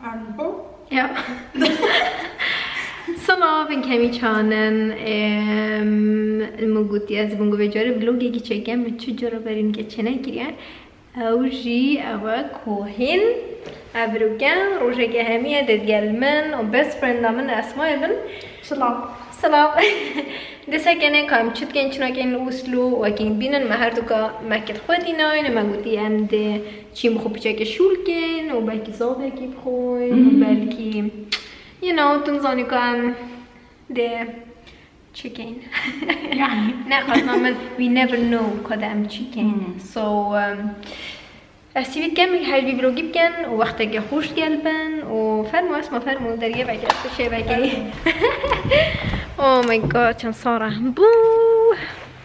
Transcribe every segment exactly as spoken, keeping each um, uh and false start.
Arnbo? Ya. Silav, in kemî çanin. Em, min gotî ez bin ku vê carê vlogekî çêkim, min çi cara berî min ke çênekiriye. Ew jî ew e ku hîn evroke rojeke hemî ye dê digel min û best frienda min Esmayê bin. Silav. Silav. Dê sekinê ka em çi dikin, çi nakin li Oslo, wekî bînin me her du ka mekê xwe dînayne, me gotî em dê çî bi xwe piçeke şûl kin û belkî zavekî bixwin û belkî, you know, tu nizanî ka em dê çi keyn. Yani. Ne, qasna min, we never know ka de em çi keyn. Hmm. So, um, ez sivît kem her vî vlogî bikin û wexteke xweş gel bin û fermo Esma, fermo deriyê veke, tu şê veke. Oh my God, çend sara. Bu.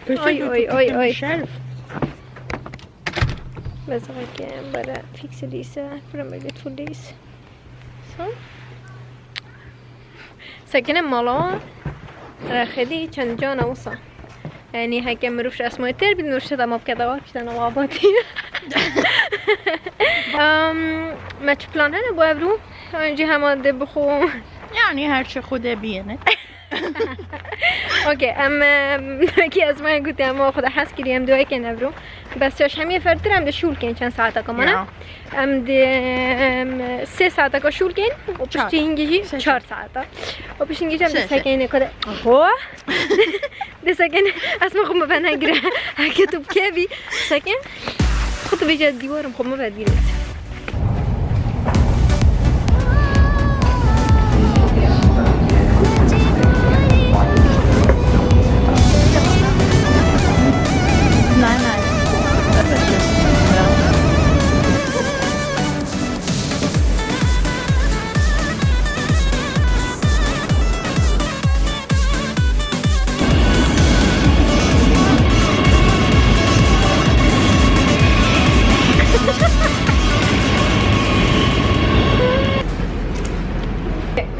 Oy, oy, oy, oy. Shelf. Bes veke, bere fix lise, from a beautiful days. So. Sekine mala, e, xedî çend cana wisa. Yani heke mirov ji Esmayê têr bî, mirov şida ma bike dawar kişte nava abatî. Em, me çi plan hene bo evro? Encî hema dê bixwe. Yani her çi Xwedê biyene. Okey, em, em, wekî Esmayê gotî, em xwe de hez kirî, em duayê kin evro. Bes şeş hemiyê fertir em dê şûl kin çend saeteka mane. Ya. Em dê, em, sê saeteka şûl kin û piştî hingî jî çar saeta. Û piştî hingî jî em dê sekinê ku de. Ho? Dê sekinê, Esma xwe min venegire. Heke tu bikevî, sekin. Xwe tu bêje dîwarim xwe min vedîrêt.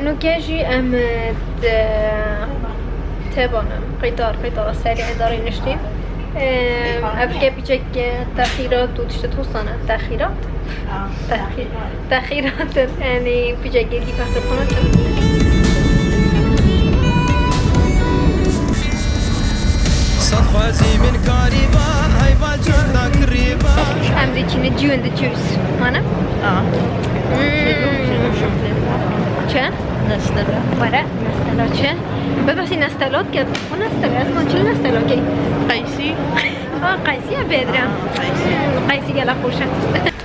Nuke jî em, e, di Teban im. Qeytar, qeytar serê edarê niştî. Em, ev ke piçek, e, texîrat û tiştê tosane. Texîrat? Texî-, texîrat in. Yanî piçek gêrkî fextir xwe nakin. Sed xwezî min karî ba, heyval çarda kirî ba. Em dê çîne cû in di cûs. Mane? Aa. Hmm. Çi? Nestela. Were, nestela çi? Bebesî nestela diket. O nestela, ez man çil nestela key. Qeysî. Ha, qeysî ya bêdire. Ha, qeysî. Hmm, qeysî gela xweş e.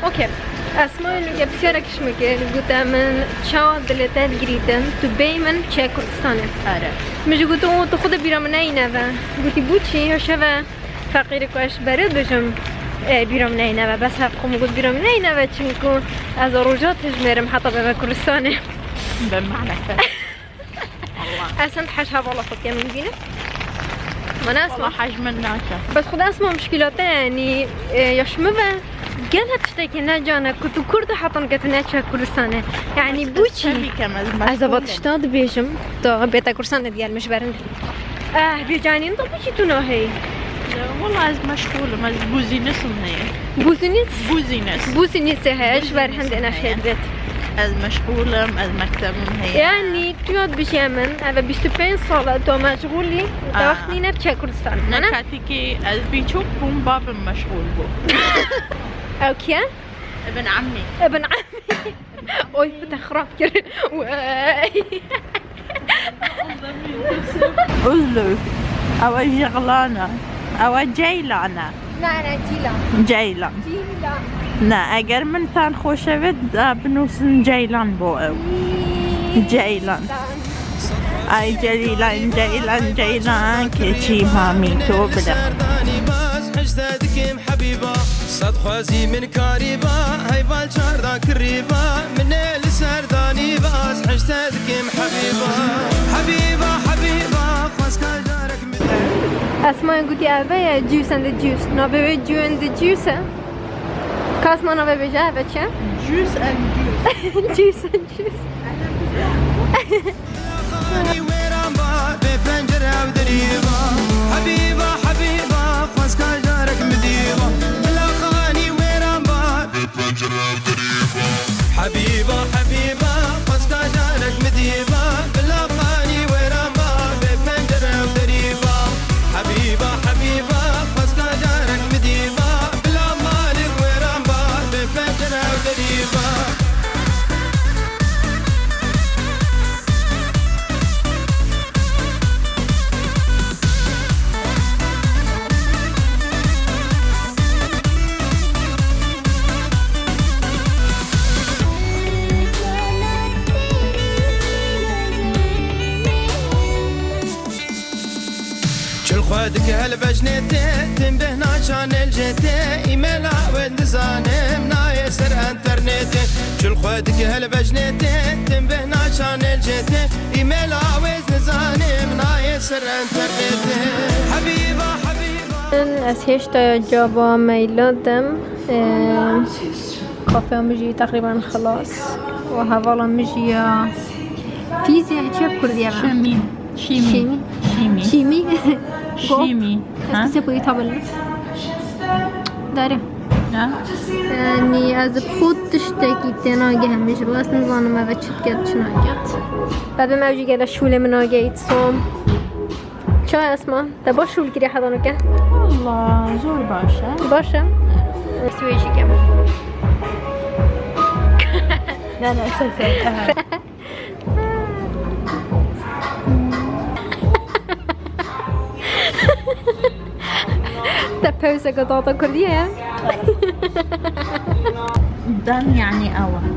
Okey. Esma nuke pisyarek ji min kir, gote min, çawa dilê te digirîtin, tu bêyî min çiye Kurdistanê. Are. Min jî gotin, o, tu xwe de bîra min neyîne ve. Gotî, bo çi? Hoşe ve feqîrê ku ez ji berê dibêjim, e, bîra min neyîne ve. Bes hev xwe min got, bîra min neyîne ve, çinku ez roja tijmêrim heta bême Kurdistanê. Be mane fe. Allah. Ez hend hej hevala xwe dikem min bîne. Mana Esma. Wala hej min nake. Bes xwe de Esma muşkîla te, yanî, e, ya ji min ve gelek tiştekî ne cane ku tu Kurd heta nike tu neçe Kurdistanê. Yanî bo çi? Tabii ki ez meşgûl im. Ez eva tişta dibêjim, tu bête Kurdistanê digel min ji berin. Eh, bêcanîn de bo çi tu nahêyî? Wala ez meşgûl im, ez bûzînisim heye. Bûzînîs? Bûzînis. Bûzînîsê heye, ji ber hindê neşê dibêt. Ez meşgûl im, ez mektebim heye. Yanî, tu ya dibêjî min, ev e bîst û pênc sal e, tu meşgûl î, û te wext nîne biçe Kurdistan. Ne katikî ez bîçûk bûm, babim meşgûl bû. Ew kî ye? Ibn Emmî. Ibn Emmî. Oy, bi te xirab kir. Wey. Uzluk. Ew e Jixlan e. Ew e Ceylan e. Na, na, Cîlan. Ceylan. Cîlan. Na, eger min tan xweş e, da binûsin Ceylan bo ew. Cî-, Ceylan. Cîlan. Ay Ceylan, Ceylan, Ceylan, keçî mamî to bile. Serdani baz, hişte dikim Hebîba. Sed xwezî min karî ba, heyval çarda kirî ba. Min ê li serdanî baz, hişte dikim Hebîba. Hebîba, Hebîba, xwezka carek min. Esma gotî, ev e juice and the juice. Navê wê Juice and the Juice e. Ka Esma navê bêje, ev e çi? Juice and juice. Juice and juice. Bila xanî wêran ba, bê pencere ew dirî ba. Hebîba, Hebîba, xwezka carek min dî ba. Bila xanî wêran ba, bê pencere ew dirî ba. Hebîba, Hebîba, Dike helbejnê tê, tim bêhna çanel jê tê, îmêla wê dizanim nayê ser enternetê. Çil xwe dike helbejnê tê, tim bêhna çanel jê tê, îmêla wê dizanim nayê ser enternetê. Hebîba, hebîba. Ez hêşta ya caba meyla dem. Ee, kafeya min jî teqrîben xilas. Û hevala min jî ya fîzya, çi ya bi kurdî ya? Şemî. Şîmî. Şîmî. Şîmî. Şîmî. Go. Şîmî. Ez Ha? Kesê xwe îta bilim. Dare. Ha? Yanî ez bi xwe tiştekî tênagihim ji bo ez nizanim ev çi diket, çi naket. Bebê me ew jî gele şûlê min nageyît, Som. Çawa Esma? Te baş şûl kiriye heta nûke? Walla, zor baş e. Baş e? Ez wê jî kem. Ne, ne, sen, sen. Te pewseke tata kurdî heye? Dan yani ew e.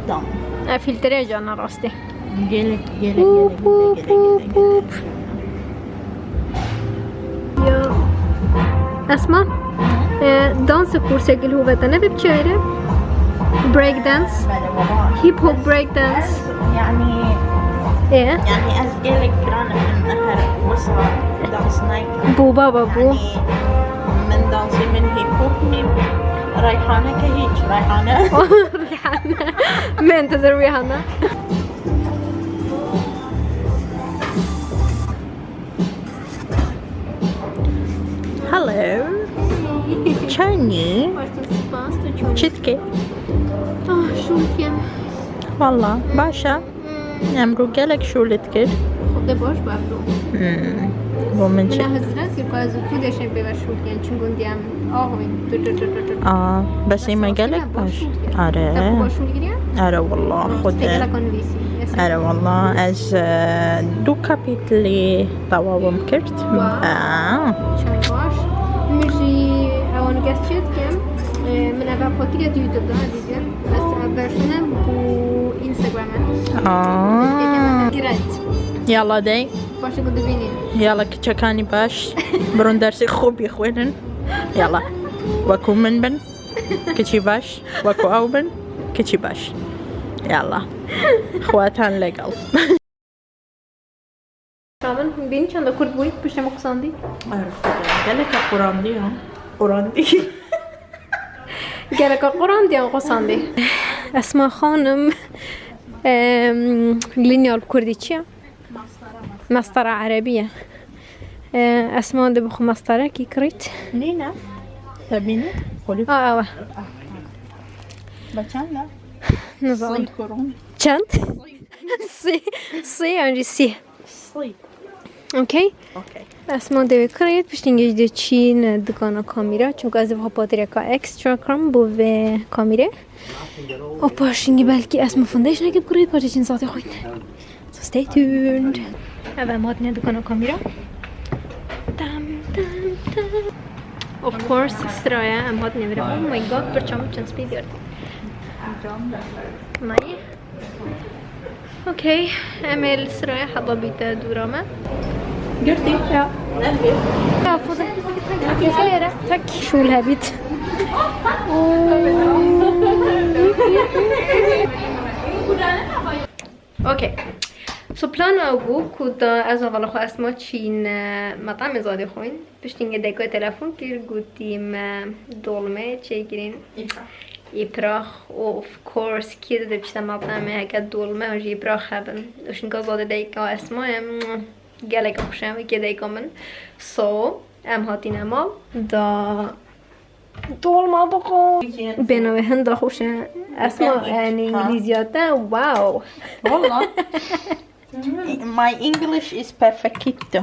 Dan. E, filtre cana rastî. Gelek, gelek, Hûp, gelek, hûp, gelek, hûp, gelek, hûp. Gelek. Ya. Esma, e, dansa kursek li Hûveta ne bi çi were? Break dance. Hip hop break dance. Yani, E? Yani ez gelek giran im, her wisa dans naykim. Bû baba bû. Yani, min dansê min hip hop nî. Reyhane ke hiç, Reyhane. Reyhane. Mentezir Reyhane. Hello. Çaynî. Baş tu spas, tu çaynî. Çitke. Ah, şûl kem. Valla, baş e. Hmm. Emro gelek şûl dikir. Xwedê baş be emro. Hmm. Bo min çi? Min hezret kir ku ez û tu deşên pê ve şûl ken. Çi gundî em axivîn. Tu, tu, tu, tu, tu. Aa, bes ê me gelek baş. Are. Te ku baş şûl kiriye? Are walla, Xwedê. Te gelek nivîsî. Are walla, ez, e, du kapîtlî tewawim kir. Wow. Aa. Çend baş. Min jî ewan kes çê dikim. E, min eve xwe kiriye di YouTube de, ez dîtim. Ez, e, versiyonê bo Instagram e. Aa. Giret. Yalla dey. Baş e ku dibînî. Yalla kiçekanî baş. Birin dersê xwe bixwînin. Yalla. Wekû min bin. Kiçî baş. Wekû ew bin. Kiçî baş. Yalla. Xwetan legal. Çamin, hûn bînî çenda kurd bûyî, piştê min qisandî? Ay, Xwedê, gelek qurandî ya. Qurandî. Gelek qurandî yan qisandî? Esma Xanim, em, linya li kurdî çi ye? Mestara erebî ye. E, Esma dê bi xwe mestarekî kirît. Nîne. Te bînî? Xolî. A, ew e. Be çend e? Nizanim. Sî kuron. Çend? Sî. Sî, sî yan jî sî. Sî. Okey? Okey. Esma dê wê kirît, piştî hingê jî dê çîn dikana kamîra, çunku ez ê biha patireka extra kirim bo vê kamîrê. Û paşî hingê belkî Esma foundationekê bikirît, paşê çîn zatê xwîn. So stay tuned. Ev em hatine dikana kamîra. Tam, tam, tam. Of course, siraya em hatine vira. Oh my God, pirça min çend spî girtin. Mayî. Okey, em ê li siraya heta bîte dûra me. Girtî? Ya. Ya, Xwedê. Tek şûl hebît. Okey. So, plan ew bû ku da ez hevala xwe Esma çîn, e, metamê zadê xwîn. Piştî hingê dayika telefon kir, gotî me dolmê çêkirîn. Îprax. Îprax, of course, kê dide pişta metamê heke dolme an jî îprax hebin. Û şinka zadê dayika Esma ye, gelek xweş e, wekî dayika min. So, em hatîne mal, da Dolma bixwe. Bêhna wê hinda xweş e. Esma, yanî, îngilîziya te, wow. Valla. My English is perfecto.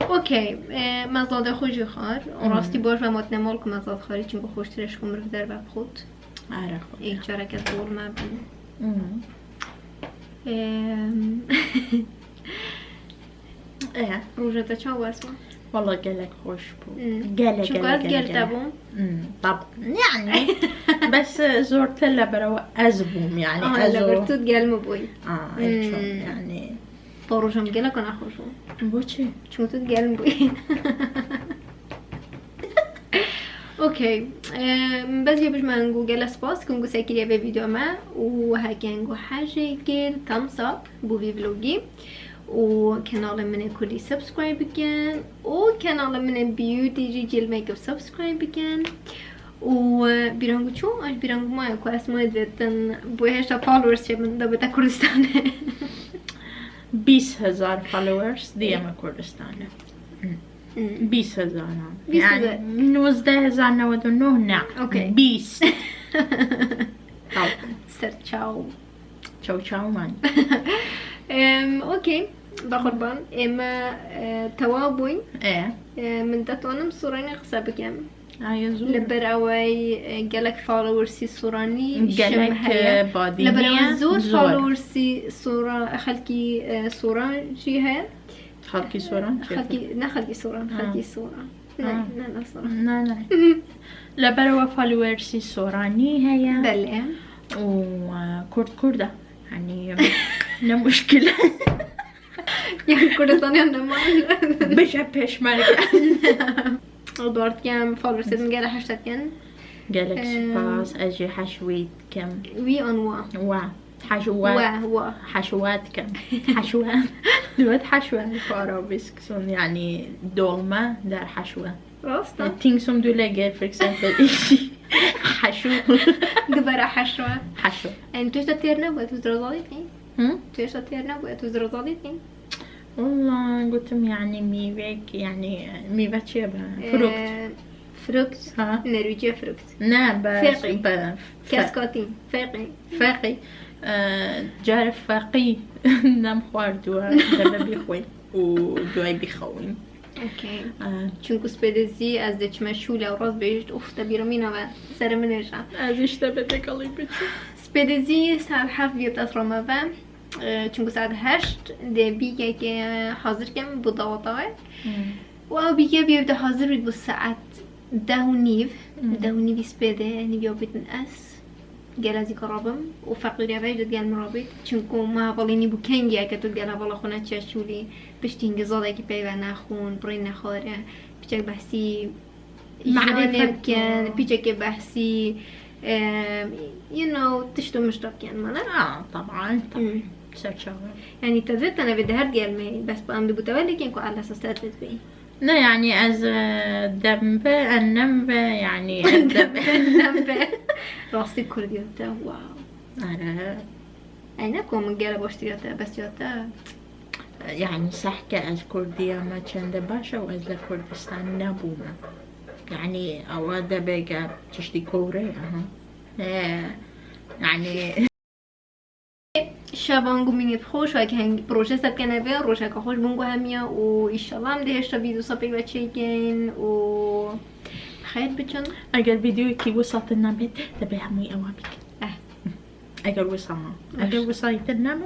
Okey, e, me zadê xwe jî xwar. Rastî baş ve matine mal ku me zad xwarî, çimkî xweştir e ji ku mirov derve bixwit. Are xwe. Ê, careke dolme bin. Em, E. Roja te çawa Esma? Walla gelek xweş bû. Hmm. Gelek, gelek, gelek. Çunku ez gel te bûm. Hmm, tab-, yani, bes, e, zor te leberew ez bûm, yani. Aha, ez leber tu gel mi bûy? Aa, e, çok, yani. Rojam gelek nexweş bû. Boçî? Çimkû tu digerin bûyî. Okey. Em, bes vê bijmen ku gelek spas ku sekiriye vê video me û heke ku hejê kir thumbs up bo vî vlogî û kanalê min ê kurdî subscribe bikin û kanalê min ê beauty jî cil makeup subscribe bikin. û, e, bîran ku çû, aj bîran ku maye ku ez maye divetin, bo hêşta followers çê min de bite Kurdistanê. Bîst hezar followers diye mi Kurdistanê? Hmm. Bîst hezar ha. Bîst hezar. Yani nozdeh hezar newed û neh ne. Okey. Bîst. Tamam. Ser çaw. Çaw çaw man. Em, okey. Be qurban. Ême, e, tewa bûyn. E. E, min detonim Soranî qise bikim. Aye zor. Li ber ewey, e, gelek followersî Soranî şim heye. Gelek, e, badî niye. Li ber ewey zor followersî Sora-, xelkî, e, Soran jî heye. Xelkî Soran çi? Xelkî, ne xelkî Soran, ha, xelkî Soran. Ne, ha, ne, ne Soran. Ne, ne. Li ber we followersî Soranî heye. Belê. Û, e, Kurd Kurd e. Hani ne muşkil e. Yani Kurdistanê ne mal. Bije pêşmerge. Ew dor dikem, followersê min gelek heşta dikin. Gelek, e, spas, ez jî heşwî dikim. Wî an wa? Wa. Heşwa. Wa, wa. Heşwa dikim. Heşwa. Diwet heşwa. Arabîsk son, yani dolma der heşwa. Rast e? Things som du lägger, for eksempel, i heşwa. Du bara heşwa. Heşwa. Yani tu hêşta têr nebûye, tu zirazalikî? Hı? Tu hêşta têr nebûye, tu zirazalikî? Wallah, gotim yani mîvek, yani mîve çi ye be? Frukt. Ee, Frukt. Ha. Nerwîcî Frukt. Ne, be, Feqî. Be, fe- Keskatî. Feqî. Feqî. Ee, carê feqî nem xwardiwe, debe bixwîn û duayê bixewîn. Okey. Ee. Çunku spêdê zî ez dê çime şûle û rast bêjit, uf, te bîra mîna ve, serê min êşa. Ez işte be tekalî biçim. Spêdê zî saet heft bîye bi dest re me ve. E, çunku saet heşt dê bîyekê hazir kem bo daweta we. Hmm. Û ew bîye bîye de hazir bît bo saet deh û nîv. Hmm. Deh û nîvî spêdê, nîvî ew bîtin ez. Gel ez ê karabim. Û feqîrê ve jî digel min re bît. Çunku me hevalî nîbû kengî eke tu digel hevala xwe neçe şûlî. Piştî hingî zadekî peyve nexwin, birî nexware. Piçek behsî Marîfet jiyanê bikin, û piçekê behsî, e, you know, tişt û mişt bikin, mane? Ha, taban, taban. Hmm. Serçawa. Yani te vê tene vê di her gelmê, bes bi em dibû te ve lêkin ku Allah sestet bit bî. Ne, yani ez, e, dem ve, ennem ve, yani ez dem ve, ennem ve. Rastî Kurdiyê te, wow. Are. Ey ne ku min gele baştiriya te, besiya te. Yani sehke ez Kurdiya me çende baş e û ez li Kurdistan nebûme. Yani ewa debêge tiştî kowre ye, ha. He. Yani. Şevan ku mînê bi xweş, wek heng proje se bikene vê, rojeke xweş bûn ku hemiya û îşallah em dê hêşta vîdyosa peyva çêkin û xeyr biçin. Eger vîdyoyekî wisa tune bêt, debê hemû ewa bikin. Eh. Eger wisa ha. Eger wisa yê tune bû,